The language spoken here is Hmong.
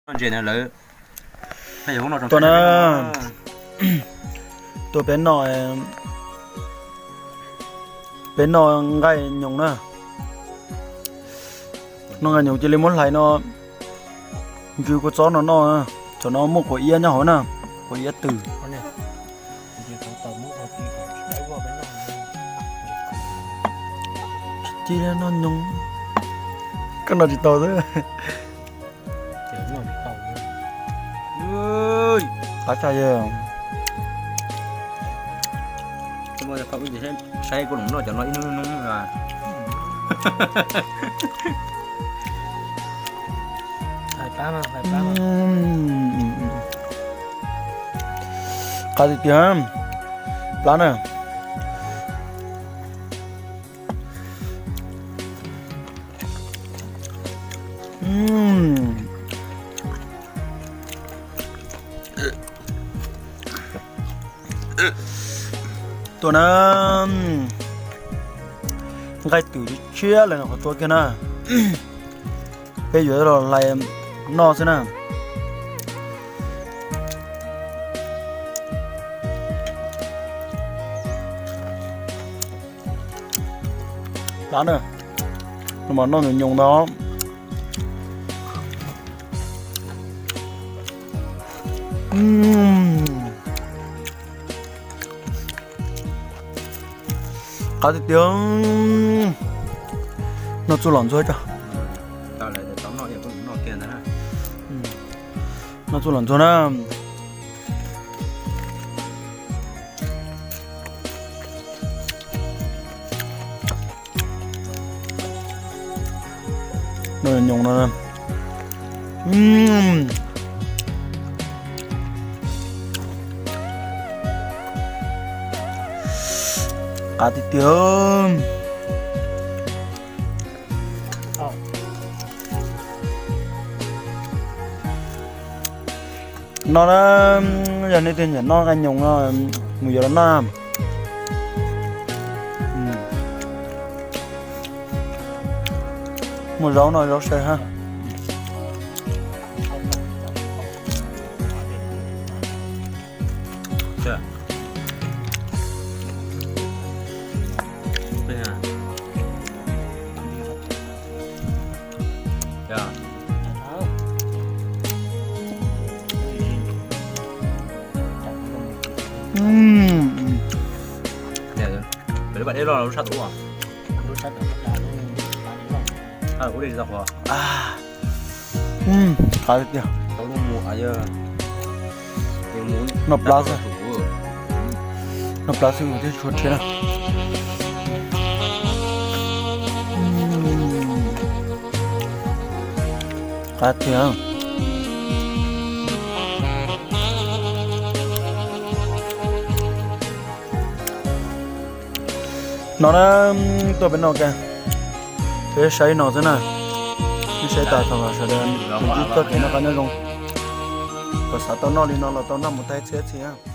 Tua na, tua peb noj, peb noj nqaij nyoos na. Noj nqaij nyoos cia li muab hlais no, ntsw kua txob no noj. Tam no muaj quav iab nyob hauv na, quav iab twm. Tsis ci noj nyoos, koj noj tsis tau xwb. Qab tshaj yog. Saib kuv los noj cov no ib hnub hnub. Qab tiag tiag, plab na. Tua na, nqaij twm tshiab lawm qhov tua kiag na. Peb yuav los hlais noj xwb na. Plab na, no mas noj nyoos nyoos ntag. Qab tiag tiag. Noj txuj lom ntxuag tso. Noj txuj lom ntxuag na. Noj nyoos no. Qab tiag tiag. No na, yog nej twg nyiam noj nqaij nyoos no, mus yuav los noj. Muaj zaub no zaub saw hab. Lub pas dej loj lub sab tuaj. Ua dej tsis tau qhuav. Qab tiag. Noj plab xwb. Noj plab xwb mus thiab tshuav rhiab na. Qab tiag. No na, tuaj peb noj ke, peb saib no xwb na. Peb saib tas thaum sawv daws tus ntsib txoj kev noj qab nyob zoo, kom xav tau noj li no los tau noj mus tag txhiab txhis.